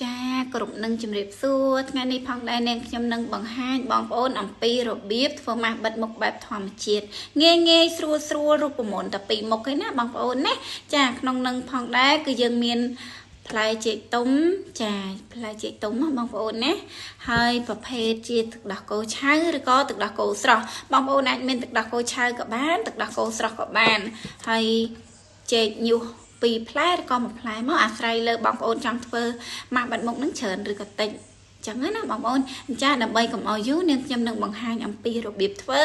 ចាគ្រប់នឹងជម្រាបសួរថ្ងៃនេះផងដែរនាងខ្ញុំនឹងបង្ហាញបងប្អូនអំពីរបៀបធ្វើម៉ាស់បិទមុខបែបធម្មជាតិងាយងាយស្រួលស្រួលរូបមន្តតែពីរមុខឯណាបងប្អូនណាចាក្នុងនឹងផងដែរគឺយើងមានផ្លែចេកទុំចាផ្លែចេកទុំបងប្អូនណាហើយប្រភេទជាទឹកដោះគោឆៅឬក៏ទឹកដោះគោស្រស់បងប្អូនអាចមានទឹកដោះគោឆៅក៏បានទឹកដោះគោស្រស់ក៏បានហើយចេកញុះពីរផ្លែឬក៏មួយផ្លែមកអាស្រ័យលើបងប្អូនចង់ធ្វើម៉ាស់បិទមុខនឹងច្រើនឬក៏តិចចឹងណាបងប្អូនចាដើម្បីកុំឲ្យយូរនាងខ្ញុំនឹងបង្ហាញអំពីរបៀបធ្វើ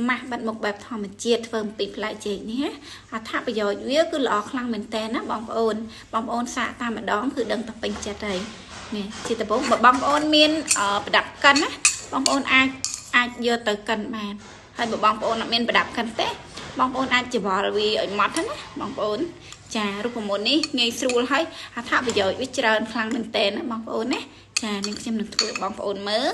ម៉ាស់បិទមុខបែបធម្មជាតិធ្វើអំពីផ្លែចេកនេះអត្ថប្រយោជន៍វាគឺល្អខ្លាំងមែនតើណាបងប្អូនបងប្អូនសាកតាមម្ដងគឺដឹងតែពេញចិត្តហើយនេះជាដំបូងបើបងប្អូនមានប្រដាប់កិនណាបងប្អូនអាចយកទៅកិនបានហើយបើបងប្អូនអត់មានប្រដាប់កិនទេបងប្អូនអាចច្បល់វាឲ្យម៉ត់ណាបងប្អូនចារូបមន្តនេះងាយស្រួលហើយអត្ថប្រយោជន៍វាច្រើនខ្លាំងមែនតើណាបងប្អូនណាចានេះខ្ញុំនឹងធ្វើបងប្អូនមើល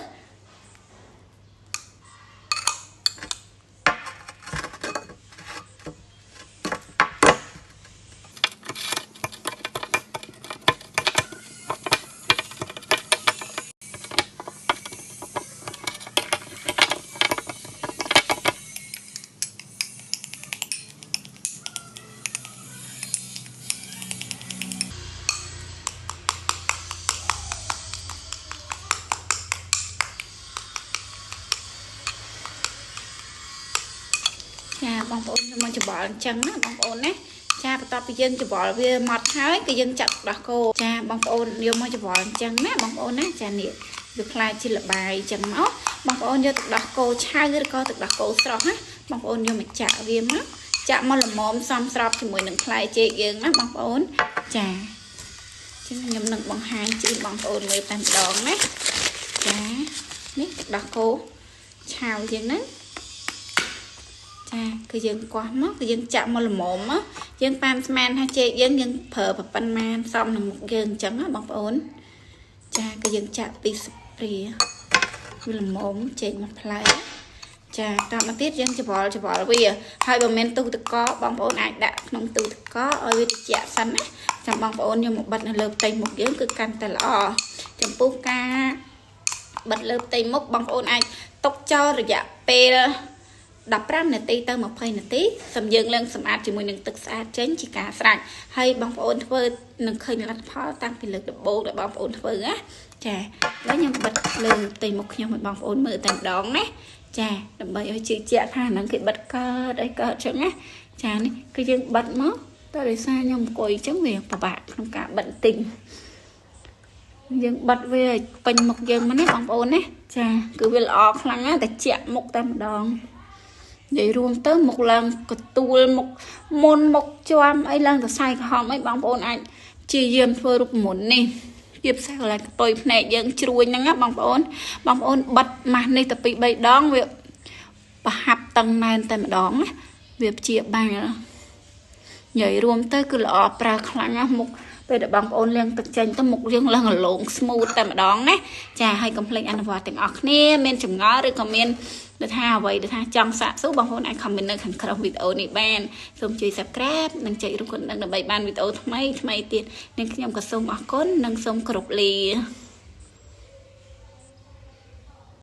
ចាបងប្អូនមកច្បល់អញ្ចឹងណាបងប្អូនណាចាបន្ទាប់ពីយើងច្បល់វាម៉ត់ហើយគឺយើងចាក់ទឹកដោះគោចាបងប្អូនយកមកច្បល់អញ្ចឹងណាបងប្អូនណាចានេះវាខ្លាយជាលបាយអញ្ចឹងមកបងប្អូនយកទឹកដោះគោឆៅឬក៏ទឹកដោះគោស្រស់ណាបងប្អូនយកមកចាក់វាមកចាក់មកល្មមសមស្របជាមួយនឹងផ្លែចេកយើងណាបងប្អូនចាចឹងខ្ញុំនឹងបង្ហាញជូនបងប្អូនមើលតែម្ដងណាចានេះទឹកដោះគោឆៅយើងហ្នឹងចាគឺយើងកោះមកគឺយើងចាក់មកល្មមមកយើងប៉ានស្មានថាចេកយើងយើងប្រើប៉ុន្មានសមនឹងមុខយើងអញ្ចឹងណាបងប្អូនចាគឺយើងចាក់ពីស្ព្រាវាល្មមចេកមកផ្លែចាតមកទៀតយើងច្បល់វាហើយបើមានទូទឹកកកបងប្អូនអាចដាក់ក្នុងទូទឹកកកឲ្យវាត្រជាក់សិនណាចាំបងប្អូនយកមកបិទនៅលើផ្ទៃមុខយើងគឺកាន់តែល្អចំពោះការបិទលើផ្ទៃមុខបងប្អូនអាចទុកចោលរយៈពេល15នាទីទៅ20នាទីសម្យើងឡើងសម្អាតជាមួយនឹងទឹកស្អាតចេញជាការស្រេចហើយបងប្អូនធ្វើនឹងឃើញលទ្ធផលតាំងពីលើកដំបូងដែលបងប្អូនធ្វើណាចាហើយខ្ញុំបិទលើផ្ទៃមុខខ្ញុំឲ្យបងប្អូនមើលតែម្ដងណាចាដើម្បីឲ្យជឿជាក់ថាហ្នឹងគេបិទកើតអីកើតចឹងណាចានេះគឺយើងបិទមកតែដោយសារខ្ញុំអង្គុយចឹងវាពិបាកក្នុងការបិទបន្តិចយើងបិទវាឲ្យពេញមុខយើងមកណាបងប្អូនណាចាគឺវាល្អខ្លាំងណាស់តែជាក់មុខតែម្ដងនិយាយរួមទៅមុខឡើងកទួលមុខមុនមុខជាំអីឡើងសរសៃក្រហមអីបងប្អូនអាចព្យាយាមធ្វើរូបមន្តនេះជាពិសេសកន្លែងកតុយភ្នែកយើងជ្រួញហ្នឹងណាបងប្អូនបងប្អូនបិទម៉ាស់នេះទៅ2 3ដងវាប្រហាប់តឹងណែនតែម្ដងណាវាព្យាបាលនិយាយរួមទៅគឺល្អប្រើខ្លាំងណាស់មុខពេលដែលបងប្អូនលាងទឹកចេញទៅមុខយើងឡើងរលោង smooth តែម្ដងណាចាហើយកុំភ្លេចអនុវត្តទាំងអស់គ្នាមានចម្ងល់ឬក៏មានដែលថាអ្វីដែលថាចង់សាកសួរបងប្អូនអាច comment នៅខាងក្រោមវីដេអូនេះបានសូមជួយ Subscribe និងចុចរូបកណ្ដឹងដើម្បីបានវីដេអូថ្មីថ្មីទៀតនាងខ្ញុំក៏សូមអរគុណនិងសូមគោរពលា